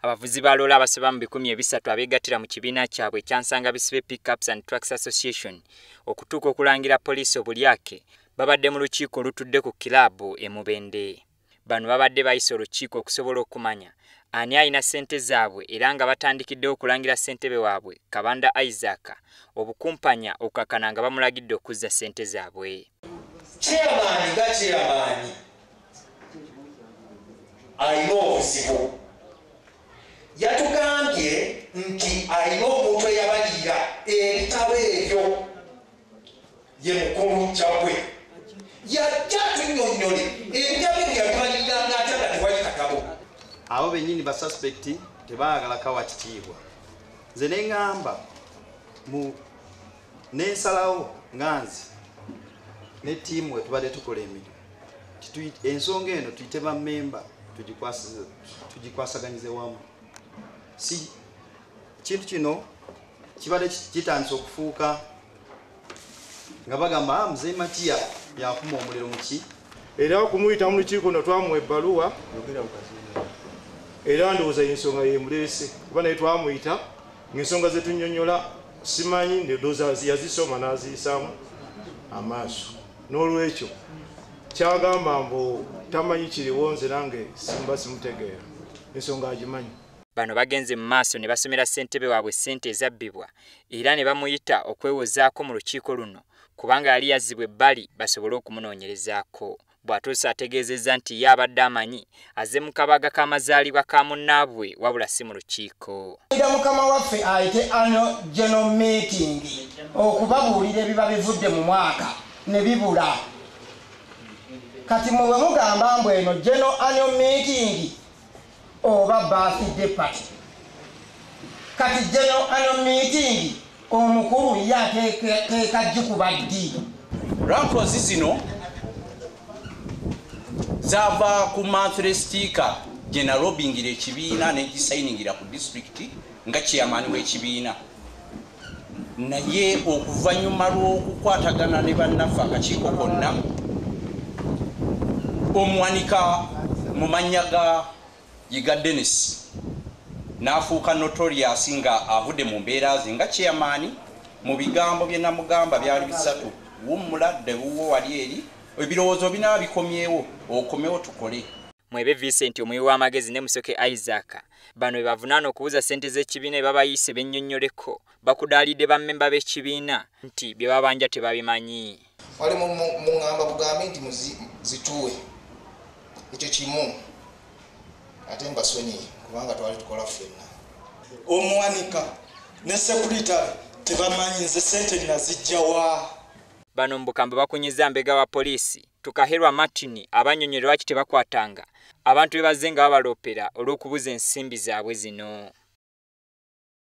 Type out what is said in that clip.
Abavuzi ba loole abasoba mu 300 abeegattira mu kibiina kyabwe ekya Nsanga Bisibe Pickups and Trucks Association okutuuka okulangira poliisi obulyake babadde mu lukiiko olutudde ku kiraabu e Mubende. Bano babadde bayise olukiiko okusobola okumanya ani alina ssente zaabwe era nga batandikiddewo okulangira ssentebe waabwe Kabanda Isaac obukumpanya okukakana nga bamulagidde okuzza ssente zaabwe. Chairman nga chairman alina obuzibu. Yatugambye nti alina omuntu eyabalirira ebitabo ebyo ye mukulu Kyagwe. Yajja tunnyonnyole ebitabo ebyo yabibalirira ng'ate nga tewali katabo. Abo bennyini ba suspect tebaagala kawa kitiibwa. Nze ne ŋŋamba nensalawo nga nze ne ttiimu we tubadde tukola emirimu ensonga eno tuyite bammemba tugikwasaganyize wamu. Si kintu kino kibadde kitandise okufuuka nga bagamba Mzee Matiya yakuma omuliro muki. Era okumuyita mu lukiiko no twamuwa ebbaluwa era ndowooza ensonga yemuleese kuba naye twamuyita ng'ensonga ze tunnyonnyola simanyi ndowooza yazisoma n'aziyisaamu amaaso. N'olwekyo kyagamba mbu tamanyi kiriwo nze nange simba simutegeera ensonga agimanyi. Bano bagenze mu maaso ne basomera ssentebe waabwe ssente ezabbibwa era ne bamuyita okwewozaako mu lukiiko luno kubanga yali yazzibwa ebbali basobole okumunoonyerezaako. Bw'atuuse ategeezezza nti ye abadde amanyi azze mu kabaga k'amazaalibwa ka munnaabwe wabula si mu lukiiko. Mukama waffe ayite annual general meeting okubabuulira ebiba bivudde mu mwaka ne bibula. Kati mwe bwe mugamba mbu eno general annual meeting oba birthday party. Kati general annual meeting omukulu ye ateeka gikuba ddi? Rankozi zino zava ku monthly sticker gye nalobingira ekibiina ne gisayiningira ku disitulikiti nga chairman w'ekibiina. Naye okuvannyuma lw'okukwatagana ne bannaffe akakiiko konna omuwanika mu mannya ga Yiga Dennis n'afuuka notorious nga avudde mu mbeera ze nga chairman. Mu bigambo bye namugamba byali bisatu: wummula dde wuwo wali eri, ebirowoozo binaaba bikomyewo, okomewo tukole. Mwebe Vincent omuwi w'amagezi ne Musoke Isaac bano be bavunaana okubuza ssente z'ekibiina bye babayise bennyonnyoleko bakudaalidde bammemba b'ekibiina nti bye babanja tebabimanyi. Wali muŋŋamba bugambi nti zituwe ekyo kimu ate mbasonyiye kubanga twali tukola ffenna. Omuwanika ne sekuritale tebamanyi nze ssente nazijja wa. Bano mu bukambwe bakunyizza mbega wa poliisi Tukaherwa Martin abannyonnyola lwaki tebakwatanga abantu be bazze nga babaloopera olw'okubuza ensimbi zaabwe zino.